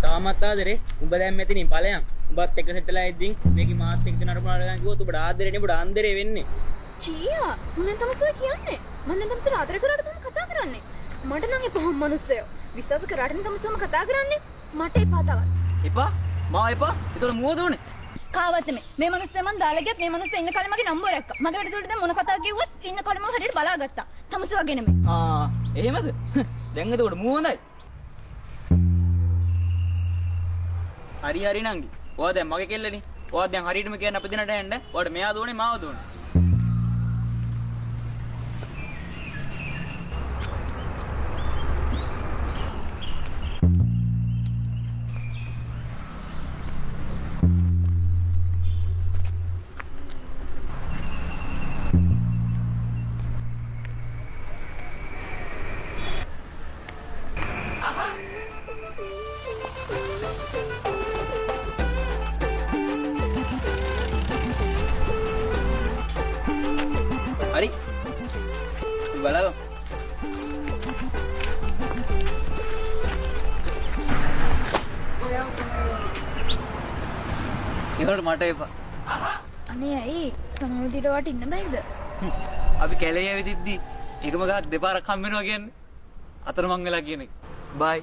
තාමත් ආදරේ. උඹ දැන් මෙතනින් ඵලයන්. උඹත් එක්ක සෙට් වෙලා ඉද්දින් මේකේ මාත් එක්ක නරඹන නරඹන කිව්වොත් උඹට ආදරේ නේ උඹට අන්දරේ වෙන්නේ. චීයා මම දැන් තමසෝ කියන්නේ. මම දැන් තමසෝ ආදරේ කරාට තමයි කතා කරන්නේ. මට නම් එපා ඔහොම මනුස්සයෝ. විශ්වාස කරාට නේ තමසෝම කතා කරන්නේ. මට එපා තවත්. එපා? මාව එපා? ඒතකොට මුව දෝනේ. කාවත් නෙමෙයි. මේ මනුස්සයා මං දාලා ගියත් මේ මනුස්සයා ඉන්න කලින් මගේ නම්බුව රැක්කා. මගේ වැඩ තුළට දැන් මොන කතා කිව්වත් ඉන්න කලින් මම හරියට බලාගත්තා. තමසෝ වගේ නෙමෙයි. ආ එහෙමද? දැන් එතකොට මුව හොඳයි. හරි හරි නංගි. ඔයා දැන් මගේ කෙල්ලනේ. ඔයා දැන් හරියටම කියන්න අපි දෙන්නට යන්න. ඔයාට මෙයා දෝනේ මාව දෝනේ. හරි. බලමු. ඒකට මට එපා. අනේ ඇයි සමහර විදිහට ඔයාට ඉන්න බැරිද? අපි කැලේ ඇවිදිද්දි එකම ගහක් දෙපාරක් හම්බ වෙනවා කියන්නේ. අතරමං වෙලා කියන එක. බයි.